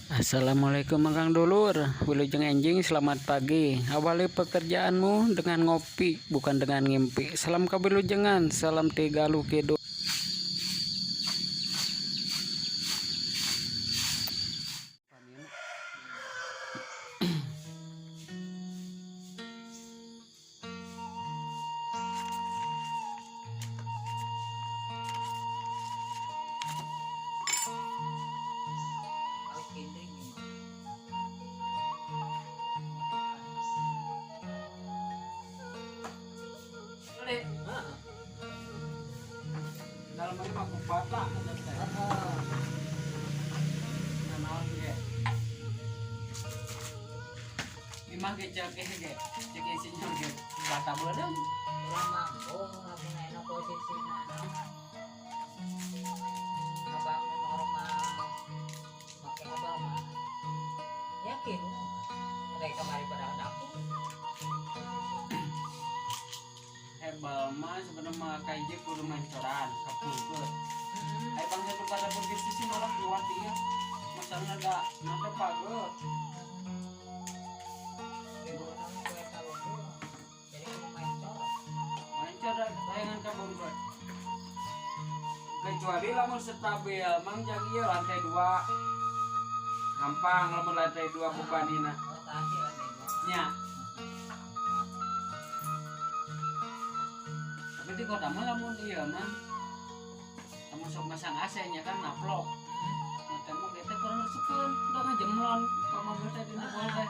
Assalamualaikum Kang Dulur, wilujeng enjing, selamat pagi. Awali pekerjaanmu dengan ngopi, bukan dengan ngimpi. Salam kawilujengan, salam tiga Kidul. Dalam ini mah kupata. Nah, naon ge? Imah ge cek ge, cek insinyur ge bata beureum. Kurang manggung lamun aya posisina ngabangun rumah make hebel mah yakin ada kamari pada dapur. Hebel mah sebenarnya mah kayak kudu mencoran kapungkur. Ai bangsa nu pada begitu sih malah kuat iya. Masalahna da nanti pageuh. Jadi kudu mencor. Mancor bayangan kapungkur. Kecuali lamun stabil, mang jang ieu lantai 2. Gampang lamun lantai 2 bebanina. Oh, tadi lantai dua. Nya. Tapi di kota mah lamun ieu mah lamun sok masang AC nya kan naplok. Nah, tembok eta kurang resepeun, udah ngajemlon pamangga teh dina bol teh.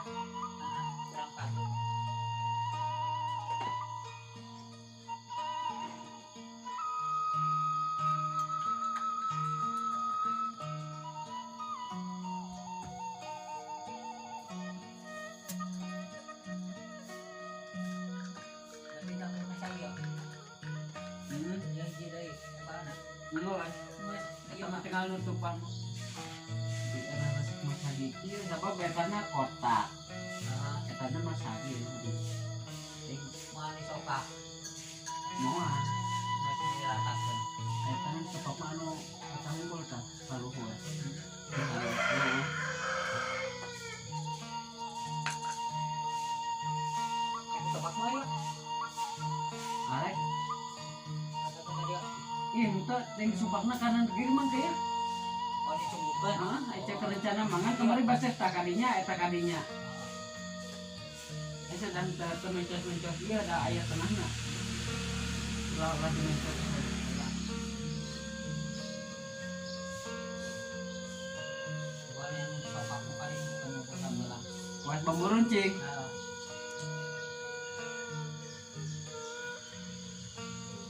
Kurang patut. Berarti kamu masak ya? Hmm, Ya hiji deui, mana? Nunggu. Mas, Eta mah tinggal nutupan. Di era resep masagi ieu sabab etana kota. Etana masagi. Eh, Moal disopak, moal. masih diratakeun. Eta kan sebab mah anu eta unggul tah kaluhur. Heeh. Kayak sopak mah ya? Arek Atau teh dia ih henteu ting supakna kanan kiri mah teh. oh dicumbukeun. Heeh, cek rencana mangan kemarin baseh tak kadinya eta kadinya. Eh sedang teu mencos-mencos ieu ada aya tengahna. Ulah ulah dimencos. Bukan yang disopak mah paling penyumputan belang. Was bambu runcing. Heeh.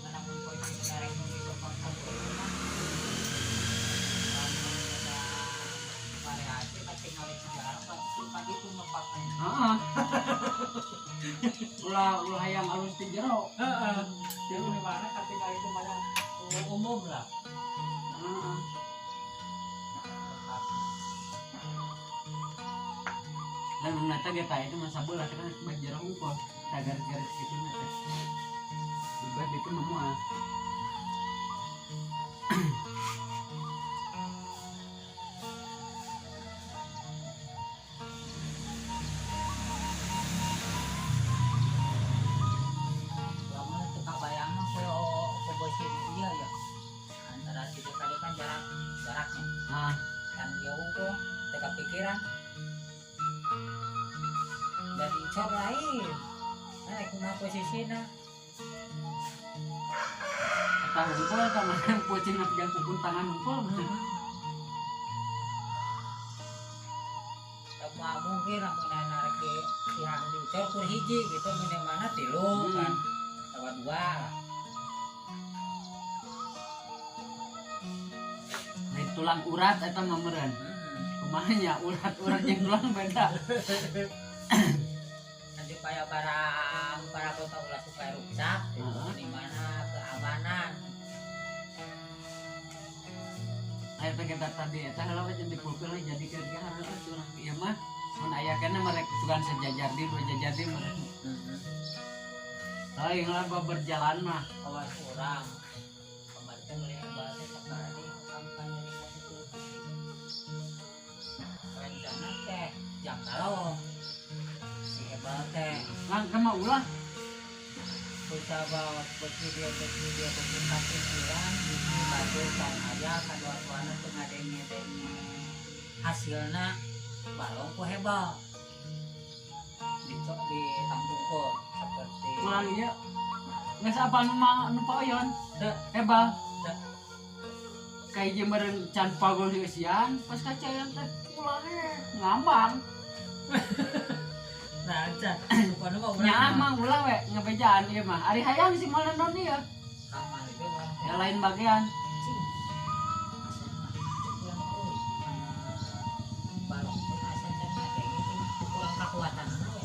Mana mun posisi narek nu disopak sampurna mah. Lamun ada variasi pasti ngawet sejarah pasti pagi itu ngepaknya. Heeh. Ulah ulah hayang alus ti jero. Heeh. Jadi di mana ketika itu mana umum lah. Heeh. Dan nata ge tah itu mah sabelah kan beh jero hungkul. Tah garis-garis kitu na teh. Beh itu mah moal. Lamun teu kabayang mah ku beusi nu ieu ya. Antara si DKD kan jarak jaraknya Ah, kan jauh kok teu kepikiran. Dari cor lain. Nah, kumaha posisina? Eta hungkul eta mah pucing jang pupun tangan hungkul. Tak mah mungkin lamun narek di tihang dicor kur hiji gitu mun yang mana tilu kan. Atawa dua lah. Lain tulang urat eta mah meureun. Kumaha nya urat-urat jeung tulang beda. Kan supaya barang para kota ulah supaya rusak gitu. Heeh. Di mana keamanan. Aya teh kita tadi eta heula we jeung dipulkeun we jadi keur hareup curah ieu mah mun aya keneh merek sugan sejajar di dua jajar di merek. Lain lah berjalan mah. Awas urang. Kemarin teh meuli hebat teh sakali kampanye di itu. Sabab beuki dieu beuki dieu beuki kapikiran, hiji batur can aya, kadua-duana teu ngadenge-denge hasilna balong ku hebel dicok ditangtungkeun seperti Kurang ieu. Geus apa nu mah nu paoyon? Teu. Hebal. Teu. Kayak meureun can pagol dieusian, pas kacayan teh ulah we ngambang. Nah, can pokona mah urang Nyaah mah ulah we ngebejaan ieu mah. Ari hayang sih moal naon ieu. Kamari ge urang teh Ya lain bagian. cing. Asa mah cek urang euy, kana balong teh asa can ngadenge kurang kakuatanna we.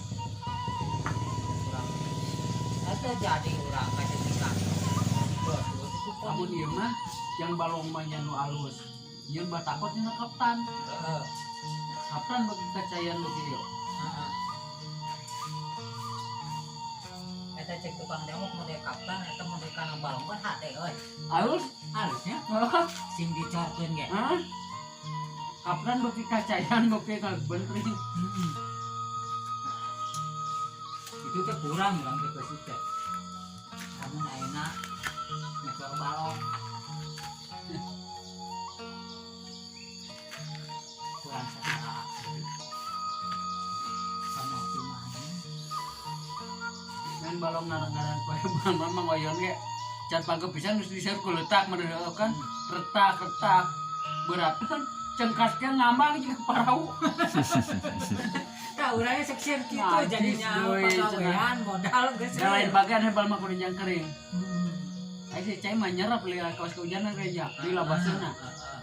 Kurang. Eta jadi urang kacekikan. Lamun ieu mah yang balong mah nya nu alus. Nyeun batakot nya kaptan. Heeh. Kaptan bagi kacayan nu kieu. Heeh. Eta cek tukang dewok mode kaptan eta mode kana balong kan hade euy. Alus? Alusnya sing dicorkeun ge. Hah? Kaptan bagi kacayan bagi ngabentring. Heeh. Itu teh kurang urang teh beusi teh. Lamun ayeuna ngecor balong. Kurang secara sama optimalnya. Main balong ngarang-ngarang koe mah mah ngoyon ge. Can pageuh pisan geus diseut ku letak meureun kan retak-retak. Berat kan cengkasnya ngambang jeung parau. Tah urangnya seksian kitu Najis jadinya deui, pagawean modal geus. Da lain bagian hebal mah kudu jang kering. Heeh. Ai si cai mah nyerap lila kaos kehujanan ge nya, lila baseuhna. Heeh.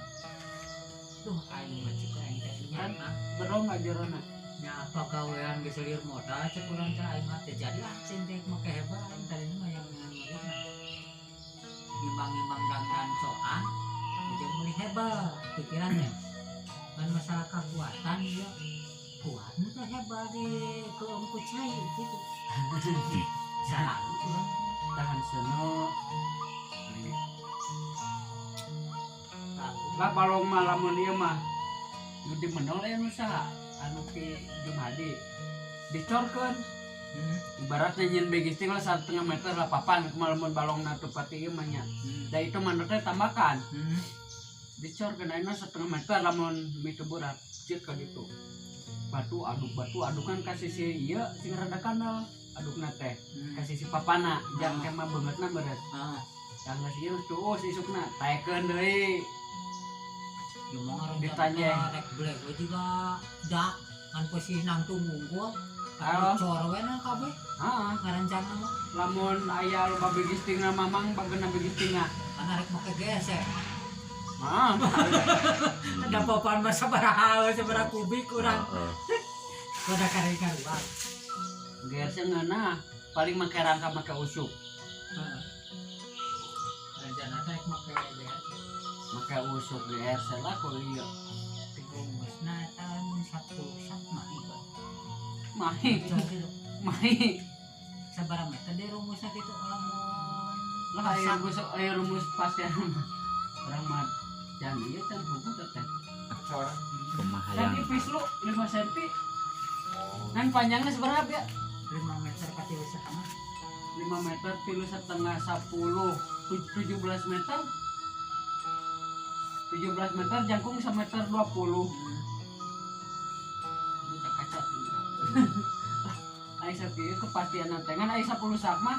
Duh, aing mah cek aing teh nya Kan berong ajarana. Nya pagawean geus lieur modal cek urang teh aing mah teh jadi ah cing teh make hebal aing tadina mah yang menurutna. Ngimbang-ngimbang dangdan soan jeung meuli hebal pikiran teh. Kan masalah kekuatan dia kuat nu teh hebal di keum ku cai gitu. Salah urang. Tahan seno. Tahu. Lah balong mah lamun ieu mah nu di menol aya nu saha anu ki Jumhadi dicorkeun. Ibaratnya nyin begisting lah 1,5 meter lah papan kumaha lamun balongna teu pati ieu mah nya. Da itu mah nu teh tambakan. Dicorkeun ayeuna 1,5 meter lamun mitu berat cek ka ditu. Batu aduk batu adukan ka sisi ieu sing rada kandel adukna teh ka sisi papana jang teh mah beungeutna beres. Yang geus ieu tuus isukna taekeun deui. Ya mau ngaran Ditanya. Rek blek we juga dak ngan posisi nangtung unggul. Halo. Cor we na kabeh Heeh. ngarencana mah. Lamun aya loba begistingna mamang bageuna begistingna. Kan arek make gesek. Heeh. Ada papan mah sabaraha sabaraha kubik urang. Heeh. Udah kare karuan. Gerse ngeunah paling make rangka make usuk. Heeh. Rencana teh rek make GRC. Make usuk GRC lah ku ieu. Rumusna eta mun 10 sak mah ieu. Mahi, Cor gitu. mahi. Sabaraha meter deh rumusna kitu lamun Lah aya rumus pasti urang mah jangan ieu can buku teh. Cor. Kumaha Kan yang tipis lu 5 cm. Kan panjangnya seberapa ya? 5 meter ka 3,5. 5 meter 3,5 10 17 meter. 17 meter jangkung semeter 20. Ini tak kaca. Ai sakieu kepastian teh ngan ai 10 sak mah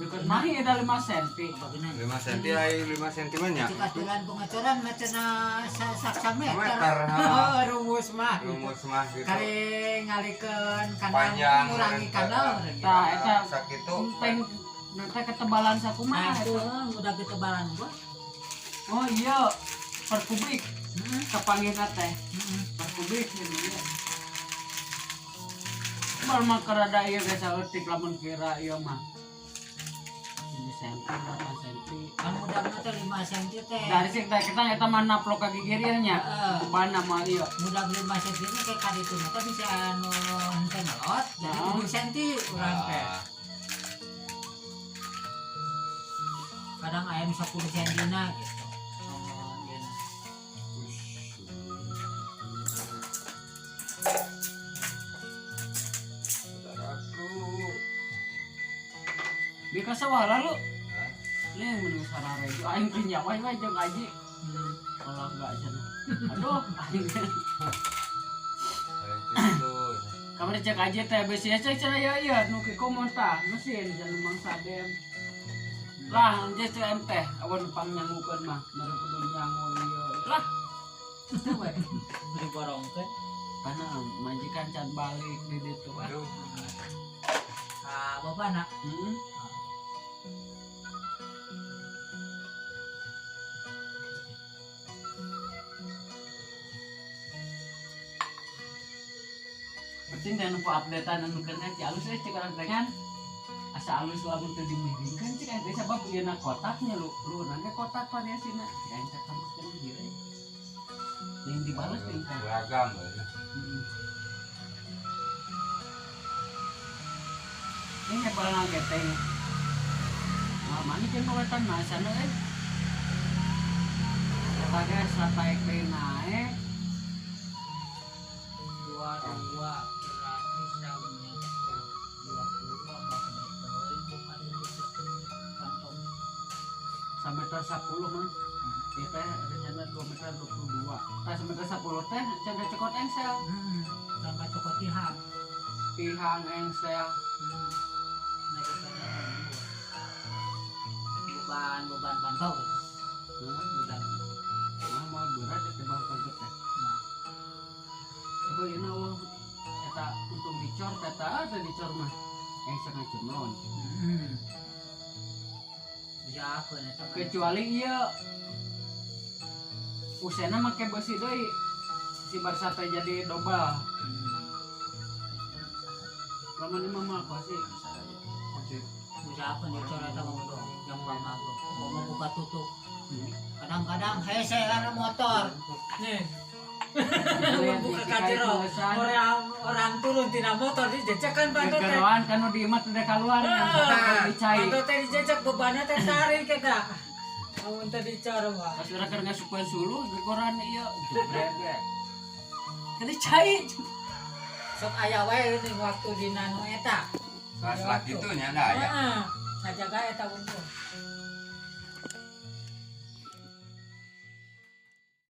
deket mahi eta 5 cm. Bageuna 5 cm ai 5 cm mah nya. Cek aturan pengecoran mah cenah sak sameter. Meter, ha. Rumus mah. Rumus mah gitu. Kali ngalikeun kanal Panjang ngurangi kanal. Tah eta sakitu. peng nanti ketebalan sakumaha Nah, itu eta. udah ketebalan gua. Oh iya, per kubik Heeh. kapanggihna teh. Heeh. Per kubik ini ya. Bal mah kerada ieu geus saeutik lamun kira ieu mah. 7 cm, 8 cm. Kan mudahna teh 5 cm teh. Dari sih kita kita eta mah naplok ka gigir ieu nya. Heeh. Kubana mah ieu. Mudah 5 cm teh kayak kaditu teh bisa anu henteu ngelot jadi Heeh. 7 cm urang teh. Ah, Kadang aya nu 10 cm na gitu. Ngomong ieu na. Saudaraku. Di ka sawah lalu. Nih mun sararejo aing teh nyawa we jeung aji. Kalau enggak cenah. Aduh, aing. Gitu. Kamari cek aji teh besi cek cenah ya ieu nu ki komo tah mesin jangan mangsa dem. Lah, geus teh teh awan pangnyangukeun mah, mere kudu nyangu ieu. Lah. Teu we. Diborongkeun. Karena majikan can balik di ditu. Aduh. Ah, bapana. Heeh. Penting dan lupa updatean anu keur ci alus euy cek urang teh kan. Asa alus lamun teu dimiringkeun cek aing teh sabab ieu na kotaknya lu lu nanti kotak variasina cek aing teh tambahkeun ieu euy. Yang dibales teh teh. Beragam ya. Ini ngepel ngageteng. Nah, mana jeung wetan mah sana euy. Eta ge sataek deui naek. 22 berarti sameter 20 apa meter itu kan itu kantong Sameter 10 mah. Ieu teh rencana 2 meter 22. Tah sameter 10 teh can cekot engsel. Sampai cokot tihang. Tihang engsel. Nah, itu beban beban pantau. Beban. Mah mau berat eta bang kaget teh. Nah, Coba ieu na eueuh eta untung dicor eta teh dicor mah. Engsel ngajenon. Bisa apa eta mah. Kecuali ieu usena make besi deui. Si Barca teh jadi dobel. Lamun ieu mah pasti Bisa apa dicor eta mah udah yang bang aku. Mau buka tutup. Kadang-kadang hese karena motor. Nih. Buka kacero. Orang turun tina motor dijejekan panto teh. Gegeroan kan nu di imah teh keluar Heeh. dicai. Panto teh dijejek bebanna teh tarik eta. Amun teh dicor mah. Pas urang keur ngasupan suluh gegoran ieu jebret we. Kan dicai. Sok aya wae ning waktu dina nu eta. Salah kitu nya da aya. Heeh. Ngajaga eta untung.